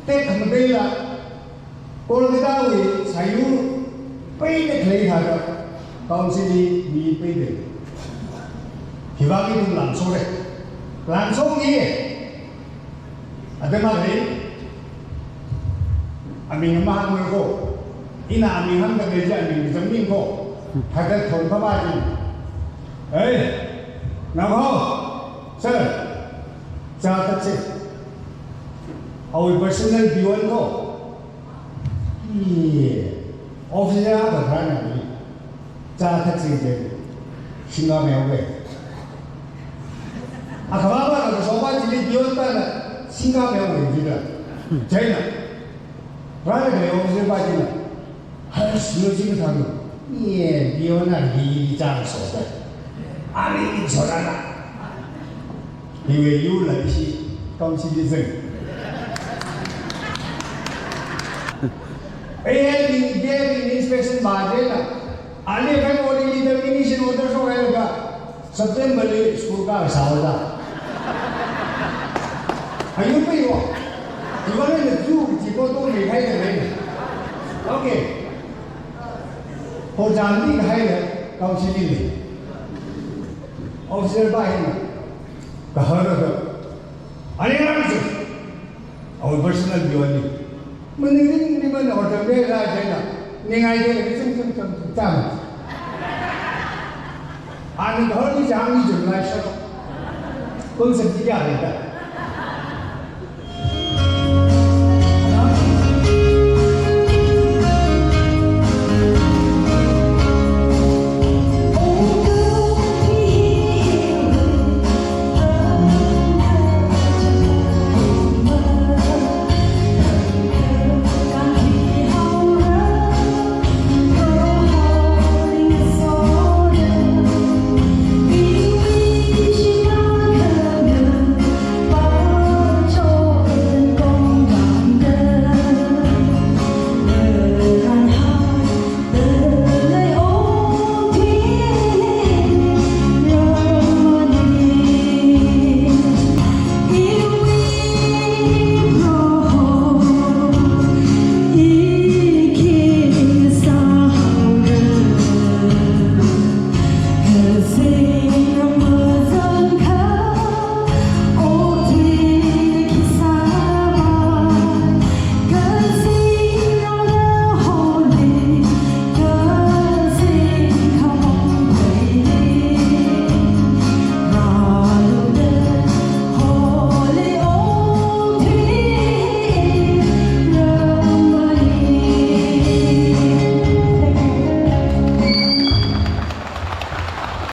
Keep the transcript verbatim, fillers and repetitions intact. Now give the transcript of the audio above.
Tekhamatela, Kolkata wui sāyur peida khalei thāda, council li mi peida. Hiwui vang ithum langshokra. Langshokngai. Atam akhali, aming mahāngmara ko. Ina aming hāngda khalei chi aming kachangming ko. Thāda thongkha ba chi. Hey, nao ho, sir, chā thāse. Awui personal peon ko. Ye, officer akha rāna ni. Chā thāse je. Singkha meo ve. Akhava pāna kashopa chili peon pāna singkha meo ve jida. Chieina. Rāna khalei officer pa china. Hāslo jingthang. Ye, peon na hi chang so da. Ani ni so da na. Hiwui yurla ishi council li zang. Ai, ai, ni, ni, ni inspection ba jina. Ali kan order ni termination order shokhailaga. September li school kasā haoda. Ayur peiwo. Iwui vang eina tu kaji ko to meihaida lei. Okay. Ho jam ni kahaida council li. Officer pa hina. Kahānga to. Ani rāngaso. Awui personal peon ni. Maningning ni mana order me la jina. Ningai jina, chum, chum, chum, chum, cham. Ani kahāng ni jang ni jum lai shalo. Kung sa ji ya le ta.